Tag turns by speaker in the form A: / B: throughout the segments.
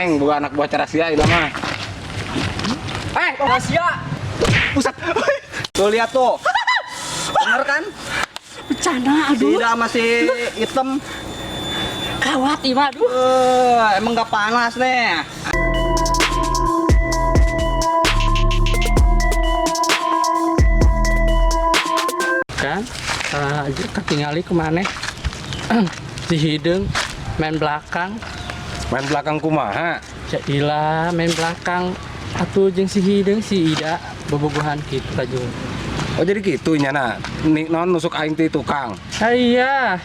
A: Aing boga anak buah carasia ieu mah.
B: Rahasia.
A: Pusat.
B: Tuh lihat tuh. Bener kan?
C: Bercanda aduh.
B: Tidak masih hitam.
C: Kawat ieu mah aduh.
B: Emang nggak panas nih.
C: Kan ketinggali kemana? Si hideung main belakang.
A: Main belakang kumaha?
C: Cailah main belakang atuh jeung si hideung si Ida bobogohan kitu ka jeung.
A: Oh jadi gitu nya na. Nih non nusuk aing ti tukang.
C: Iya.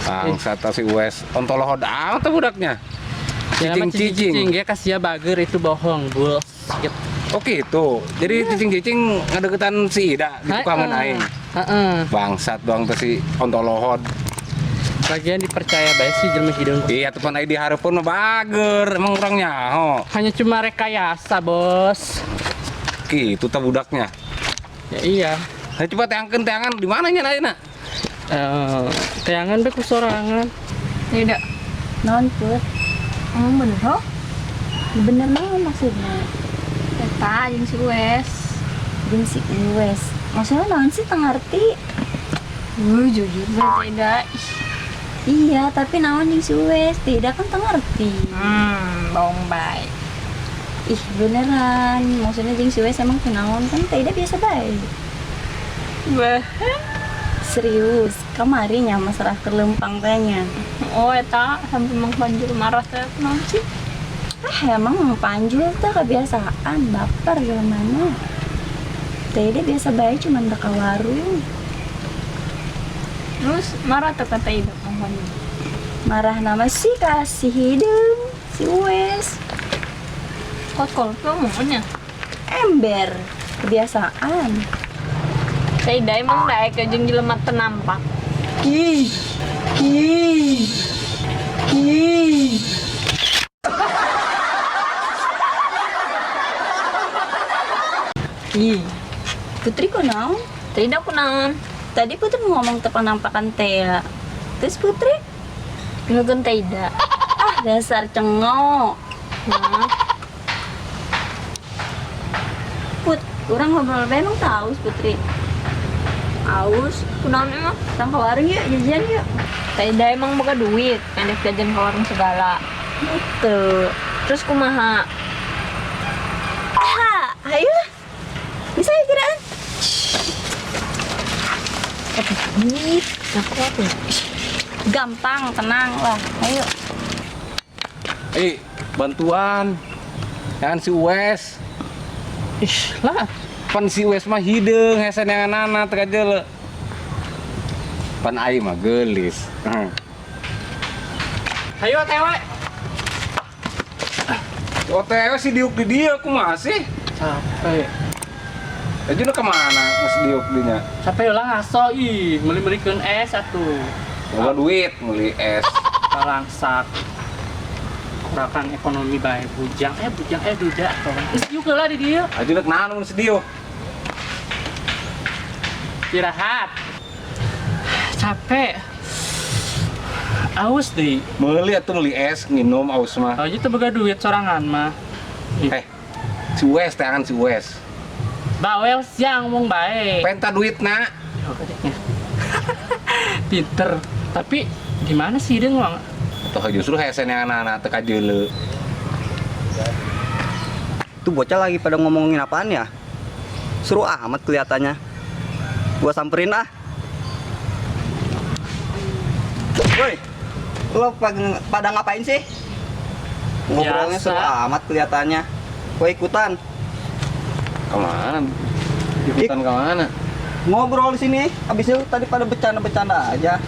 A: Bangsat si Uwes. Ontolohod amat tuh budaknya. Cicing-cicing.
C: Cicing ge kasih bager itu bohong, bullshit.
A: Oh gitu. Jadi cicing-cicing ngadeketan si Ida di tukangan aing.
C: Heeh.
A: Bangsat doang tuh si ontolohod.
C: Lagian dipercaya bae sih jelema hideung.
A: Iya tepan aing dihareupeun mah bager, emang urang nyaho.
C: Hanya cuma rekayasa, Bos.
A: Gitu tah budaknya.
C: Ya iya.
A: Nah, coba teangkeun teangan di mana nya ayeuna?
C: Teangan be ku sorangan.
D: Tidak.
E: Non Put,
D: Emang bener ho?
E: Bener naon maksudnya?
D: Eta jeung si Uwes.
E: Jeung si Uwes. Maksudnya naon sih teu ngarti?
D: Jujur bae tidak. Ih,
E: Iya, tapi naon jeung si Uwes? Tidak kan teu ngarti.
D: Bohong bae.
E: Ih, beneran. Maksudnya jeung si Uwes emang kunaon kan tidak biasa bae.
D: Bah.
E: Serius, kamari nya masalah kelempang teh nya.
D: Oh, eta sampai Mang Panjul marah teh naon sih?
E: Ah, emang Mang Panjul teh kebiasaan baper gimana? Tidak biasa bae cuman teu ka warung.
D: Terus marah teh kata Ida Mang Panjul.
E: Marah nama sih kasih hideung si Uwes.
D: Kok tuh omongannya.
E: Ember, kebiasaan.
D: Teh Ida emang daek jeung jelema teu nampak.
E: Ih, ih, ih.
D: Ih.
E: Putri kunaon?
D: Teh Ida kunaon?
E: Tadi Putri mau ngomong teu penampakan teh ya. Terus Putri?
D: Ngeun Teh Ida.
E: Ah, dasar cengok.
D: Nah,
E: Put, orang ngobrol bae emang tahu Putri. Aus,
D: kunaon emang?
E: tang ke warung yuk, jajan yuk.
D: Teh Ida emang boga duit, ngandek jajan ke warung segala.
E: Gitu.
D: Terus kumaha?
E: Ah, ayo. Bisa ya kiraan?
D: Tapi duit, aku apa ya?
E: Gampang, tenang lah. Ayo.
A: Bantuan. Jangan si Uwes.
C: Ih, lah.
A: Pan si Uwes mah hideung hese neanganana teu kajeuleu. Pan aing mah geulis.
C: Hayo OTW.
A: OTW si diuk di dieu kumaha sih?
C: Capek.
A: Aja nu kemana geus diuk dinya?
C: Capek lah ngaso ih, meuli-meulikeun es atuh.
A: Boga duit meuli es.
C: Balangsak. Kurakan ekonomi bae bujang bujang duda tong. Geus diuk heula di dieu.
A: Aja nu naon mun diuk?
C: Istirahat. Capek. Aus deui.
A: Meuli atuh meuli es nginum aus mah.
C: Oh, itu boga duit sorangan mah.
A: Si Uwes teangan si Uwes.
C: Bawel siang ngomong bae.
A: Penta duitna.
C: Pinter. Tapi gimana sih dia ngomong?
A: Atau justru hese neanganana teu kajeuleu.
B: Tuh bocah lagi pada ngomongin apaan ya? Seru amat kelihatannya. Gua samperin ah. Woi, lo pada ngapain sih? Ngobrolnya
C: Biasa.
B: seru amat kelihatannya. Gua ikutan.
A: Kemana? Ikutan kemana?
B: Ngobrol di sini. Habis itu tadi pada bercanda-bercanda aja.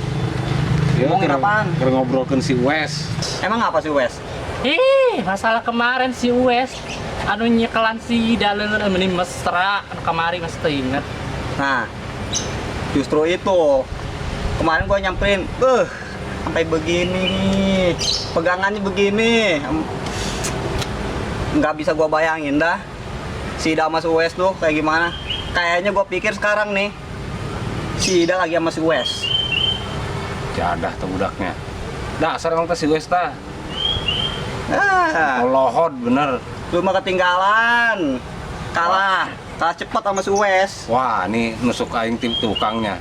A: Ya,
B: Ngomongin apaan?
A: keur ngobrolkeun si Wes.
B: Emang apa sih Wes?
C: Ih, masalah kemarin si Wes anu nyekelan si Ida leungeun meni mesra anu kamari masih teu inget.
B: Nah, justru itu. Kemarin gua nyamperin, sampai begini, pegangannya begini. Nggak bisa gua bayangin dah. Si Ida sama si Wes tuh kayak gimana. Kayaknya gua pikir sekarang nih, si Ida lagi sama si Wes.
A: Jadah tuh budaknya. Dasar emang teh si Wes tah.
B: Ah,
A: Lohod bener.
B: lu mah ketinggalan. Kalah, kalah cepat sama si Uwes.
A: Wah, ini nusuk aing tim tukangnya.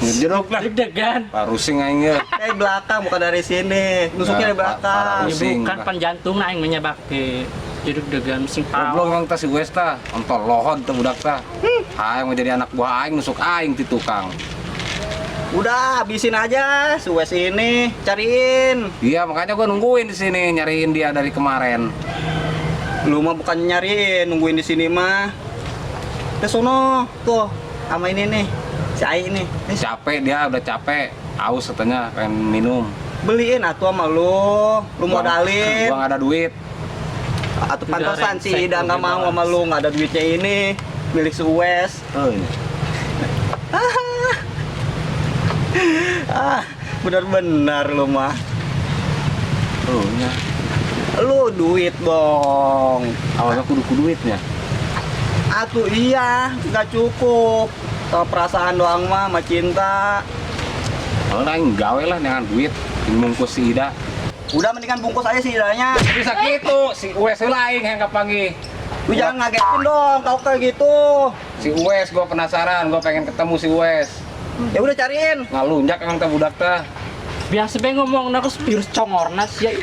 A: Jeruk lah.
C: Deg-degan.
A: Parusing aing ya.
B: Dari belakang bukan dari sini. Nusuknya dari
A: Nah,
B: belakang.
A: parah.
C: Ya
A: Pusing,
C: bukan
A: Pak.
C: pan jantung aing menyebabke. Jadi deg-degan sing
A: Goblok
C: pau.
A: emang tah si Wes tah. Ontol lohod teh budak tah. Aing mau jadi anak buah aing nusuk aing ti tukang.
B: Udah, habisin aja si Uwes ini, cariin.
A: Iya, makanya gua nungguin di sini nyariin dia dari kemarin.
B: Lu mah bukan nyariin, nungguin di sini mah. Ke sono, tuh sama ini nih. Si Ai ini. Eh,
A: Capek dia, udah capek. Aus katanya, pengen minum.
B: beliin atuh sama lu, lu modalin.
A: Gua nggak ada duit.
B: Atau
C: Udah
B: pantesan si
C: rengsek,
B: Ida nggak
C: udah
B: mau sama
C: bahas.
B: lu, nggak ada duitnya ini, milik si Uwes.
A: Oh, ini.
B: Ah, benar-benar lu mah.
A: Oh, nya.
B: Lu duit dong.
A: Awalnya kudu kudu duitnya.
B: Atuh iya, nggak cukup. Kalau perasaan doang mah sama cinta.
A: Kalau aing gawe lah dengan duit, bungkus si Ida.
B: Udah mendingan bungkus aja si Idanya.
A: Bisa gitu, si Uwes heula aing yang kapanggih.
B: Lu jangan ngagetin dong kalau kayak gitu.
A: Si Uwes gua penasaran, gua pengen ketemu si Uwes.
B: Ya udah cariin.
A: Ngalunjak emang teh budak teh.
C: Biasa be ngomong terus virus congorna sih.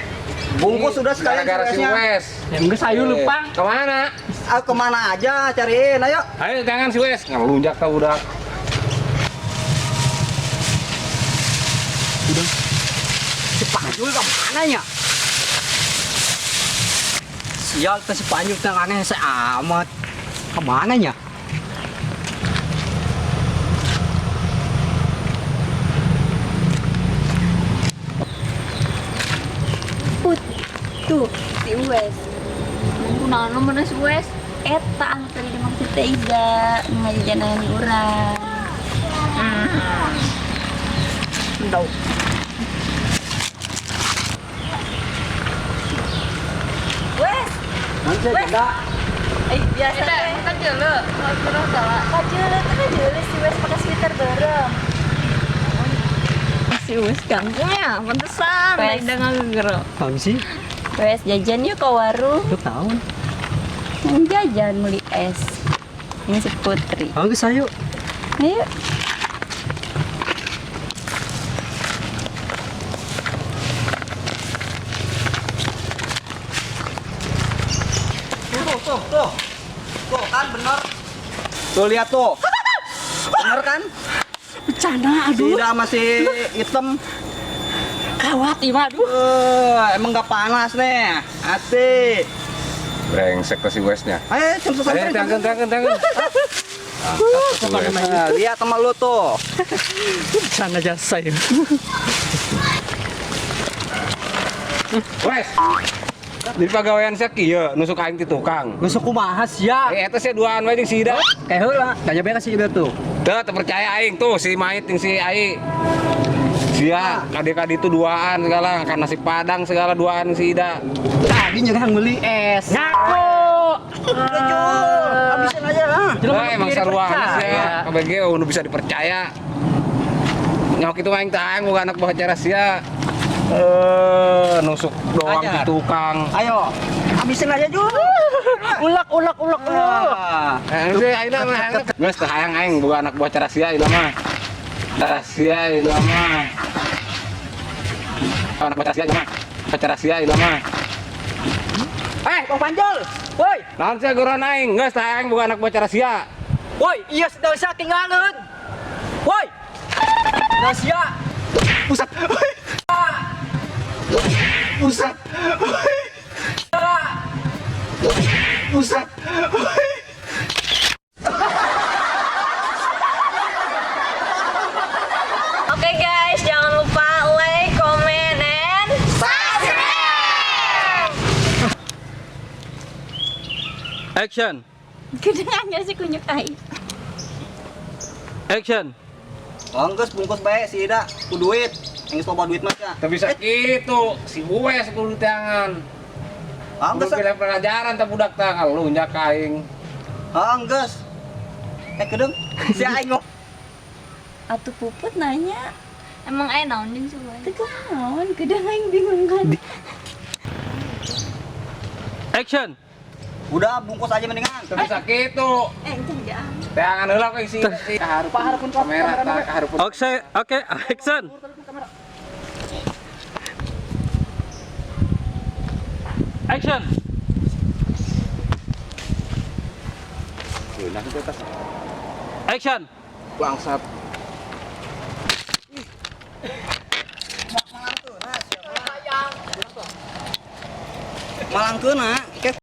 B: Bungkus sudah sekalian
A: gara-gara si
B: si Uwesnya.
A: Uwes.
C: Ya geus ayo
A: Eh,
C: lupang.
A: Kemana?
B: Ah, kemana aja cariin, ayo.
A: Ayo jangan si Uwes, ngalunjak teh budak.
F: Si Panjul kemana ya? Sial teh si Panjul teh aneh saya amat. Kemana ya?
E: Put, tuh si Uwes.
D: Kunaon lu mana si Uwes?
E: Eta anu tadi dimaksud teh Ida, ngajajanan urang.
F: Ndau.
E: Wes,
F: Nanti ada
E: eh biasa
D: Ida,
E: teh.
D: kan jeuleuh. Kalau salah.
E: Kajeuleuh teh kajeuleuh si Wes pakai sweater bareng.
D: Si Uwes kampungnya, pantesan
E: Wes.
D: Ida ngagegero.
F: Tahun sih?
E: Wes jajan yuk ke warung.
F: Lu tahun.
E: Yang jajan beli es. Ini si Putri.
F: Bagus ayo.
E: Ayo.
B: Tuh, tuh, tuh. Tuh kan bener. Tuh lihat tuh. Bener kan?
C: Bercanda
B: Si
C: aduh.
B: Ida masih hitam.
C: Kawat ieu mah aduh.
B: Eh, emang nggak panas nih. Asik.
A: Brengsek teh si Uwesnya.
B: Ayo, jam
A: Ayo
B: samperin.
A: tangan tangan tangan.
B: Nah, lihat sama lu tuh.
C: Bercanda jasa ya.
A: Wes. Di pagawean sia kieu nusuk aing ti tukang.
F: Nusuk kumaha sia?
A: Eh eta sia duaan wae jeung si Ida.
F: Kayak heula, tanya bae ka si Ida tuh.
A: Teu teu percaya aing tuh si Mait jeung si Ai. Sia kade-kade itu duaan segala, kan nasi padang segala duaan si Ida.
F: Tadi nyerah beli es.
C: Ngaku.
B: Udah, Jul. Habisin aja. ah.
C: Jelema
A: Wah, emang
C: nu
A: saruana
C: dipercaya.
A: sia. KBG nu bisa dipercaya. Nyok itu aing teh aing boga anak buah cara sia. Eh, nusuk doang
B: Ajar.
A: di tukang.
B: Ayo, habisin aja, Jul.
C: Ulek ulek ulek ulek.
B: Ah.
A: Eh, sih aing mah geus teh hayang aing boga anak buah cara sia ieu mah. Cara sia ieu mah. Anak buah cara sia ieu mah. Cara sia ieu mah.
F: Eh, Bang Panjul. Woi,
A: Naon sia guruan aing, geus teh hayang boga anak buah cara sia.
F: woi, iya sedang sia tinggalin. Woi. Nah sia.
B: Pusat. Pusat. Pusat.
D: Oke guys, jangan lupa like, comment, and subscribe.
B: Action.
E: Kedengarannya sih kunyuk ai.
B: Action. Bungkus, bungkus baik si Ida. Ku duit. Yang loba duit mah ya.
A: Teu bisa kitu, si Uwes kudu tangan.
B: Angges,
A: Kudu pilih pelajaran teh budak teh ngalunjak ka aing.
B: angges. Eh, kedeng. Si aing ngomong.
E: Atuh Puput nanya.
D: Emang aya naon jeung si Uwes?
E: Teu kunaon, kedah aing bingung kan.
C: Action.
B: Udah bungkus aja mendingan.
A: Teu bisa kitu.
E: Eh, itu jangan.
A: Teangan heula we si si kaharupun kamera tah kaharupun.
C: Oke, oke, action. Action.
A: Nah, itu tas.
C: Action.
A: Bangsat.
B: Malang kena.